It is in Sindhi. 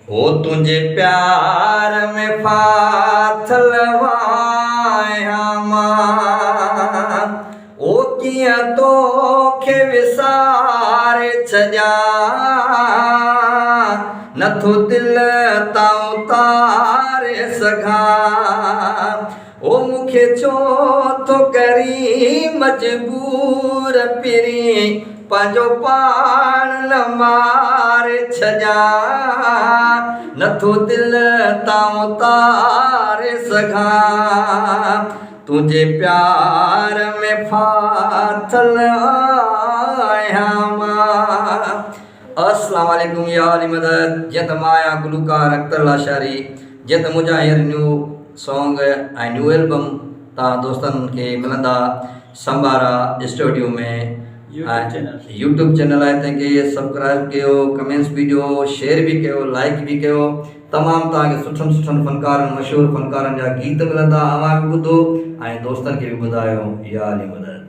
هو تنهنجي پيار ۾ ڦاٿل آهيان مان، او ڪيئن توکي وساري ڇڏيان، نٿو دل تان اتاري سگهان. او مون کي ڇو ٿو ڪرين مجبور پرين، پنهنجو پاڻ نه ماري ڇڏيان، نٿو دل تان اتاري سگهان، تنهنجي پيار ۾ ڦاٿل آهيان مان. السلام عليڪم يا علي مدد جيئن ته مان آهيان گلوڪار اختر لاشاري جيئن ته منهنجا هينئر نيو سانگ ۽ نيو البم توهان دوستن کي ملندا سمبارا اسٽوڊيو ۾ يوٽيوب چينل آهي تنهن کي سبڪرائب ڪيو ڪمينٽس به ڏيو شيئر به ڪيو لائڪ به ڪيو تمام توهان کي سٺن سٺن فنڪارن مشهور فنڪارن جا گيت ملندا اوهان به ٻڌو ۽ دوستن کي به ٻڌايو يا علي مدد.